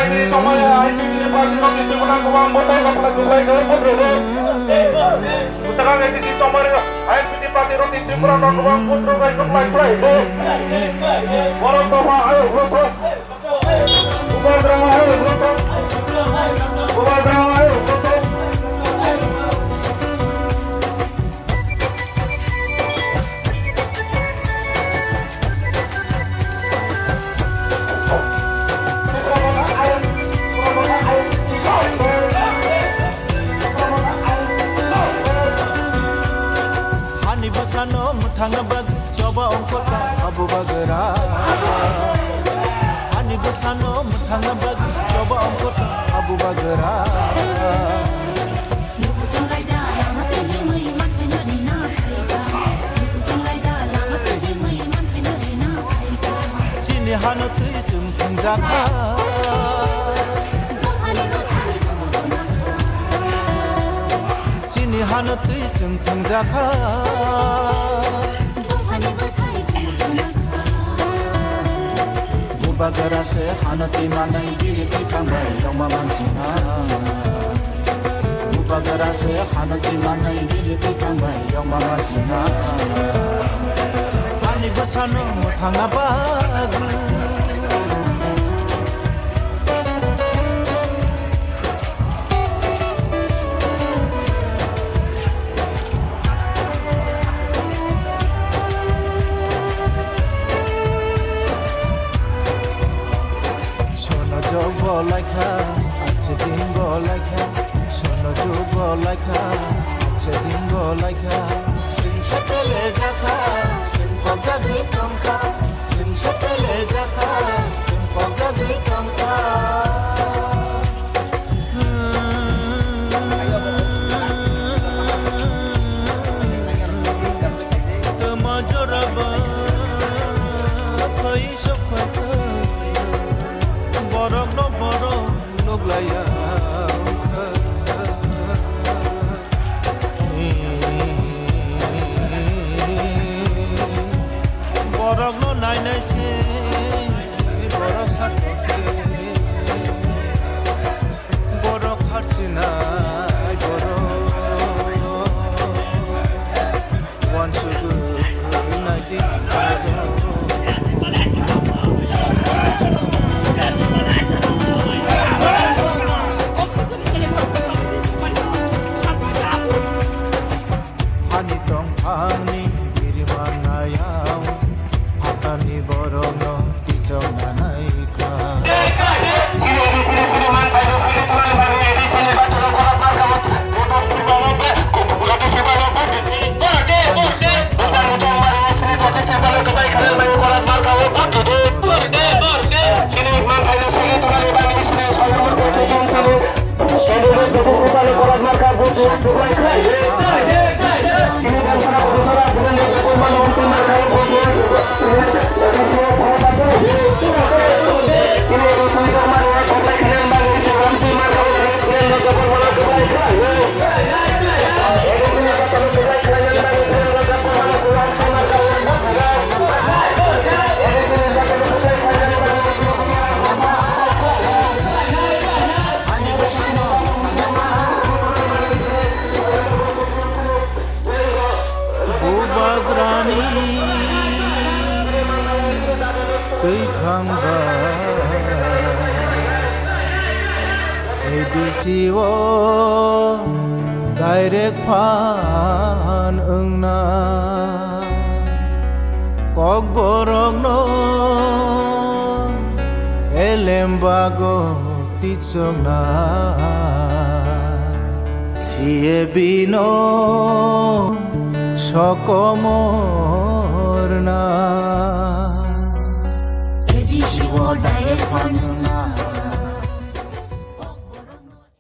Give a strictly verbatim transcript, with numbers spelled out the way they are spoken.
Tongmani I P T party rok ni twi gwnang kwbang bwthai rok kwlai kwlai khe vote rwdi. Bwsakang A D C tongmani I P T party rok ni twi gwnang rok kwbang vote rok bai kwlai kwlai khe. Borok dopha ayuk rwkho. Bubagra ayuk rwkho. Bubagra ayuk rwkho. Hani bwsano mwthangna bagwi choba ongkho ta Abu Bagra. Hani bwsano mwthangna bagwi choba ongkho ta Abu Bagra. Nukuchung laida lama twi himwi manthai no rina phaikha. Nukuchung laida lama twi himwi manthai no rina phaikha. Chini hano twi chwng thwngjakha. Dophani bwthai bubu nakha. Chini hano twi chwng thwngjakha. Dophani bwthai bubu nakha. Bubagra se hano twi manai biri twi tangbai yongma mansinga. Bubagra se hano twi manai biri twi tangbai yongma mansinga. Hani bwsano mwthangna bagwi. Sono jog bo laikha, ache din bo laikha. Sono jog bo laikha, ache din bo laikha. Chwng satele jakha, chwng pokjagwi tongkha. Chwng satele jakha, chwng pokjagwi tongkha. Tama joraba thai sokha borok no borok nuglaiya. Borok no nainai se borok sakha. Borok harsinai borok uansugwi naidi. Hani tongphangni biriman nayao, phatani borokno tichok nanai kha. Bubagrani twiphang bai A D C o direct phan wngna. Kokborokno elem bago tichokna, C A B no sokomorna. A D C o direct phan wngna.